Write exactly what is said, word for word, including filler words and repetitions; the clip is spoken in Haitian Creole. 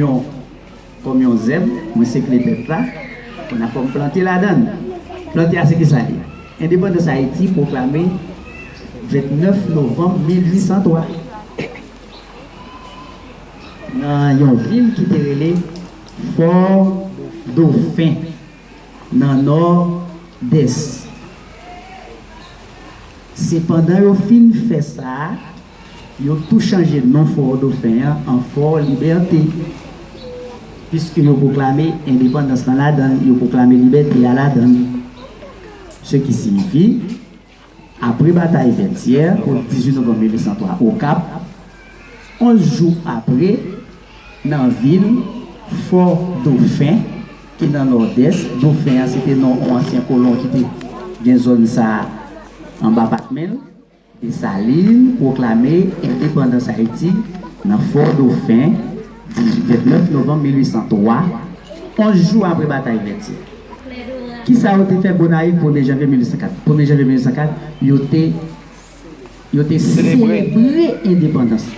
yon, kòm yon zèb, mwen sekle tèt la, mwen ap fè m plante ladan l. Plante a se kisa li ye? Endepandans Ayiti pwoklame vennèf novanm mil uit san twa nan yon vil ki te rele Fò Dofen, nan Nòdès. Se pandan yo fin fè sa, yo tou chanje non Fò Dofen an an Fò Libète, piske yo pwoklame endepandans lan ladan l, yo pwoklame libète a ladan l. Se ki siyifi, apre batay Vètyè, o dizuit novanm mil uit san twa, Okap, onz jou apre, nan vil Fò Dofen, ki nan Nòdès. Dofen an, se te non yon ansyen kolon ki te gen zòn sa a anba patnè l. Desalin pwoklame endepandans Ayiti nan Fò Dofen, vennèf novanm mil uit san twa, onz jou apre batay Vètyè. Kisa yo te fè Gonayiv premye janvye mil uit san kat? Premye janvye mil uit san kat, yo te, yo te selebre endepandans.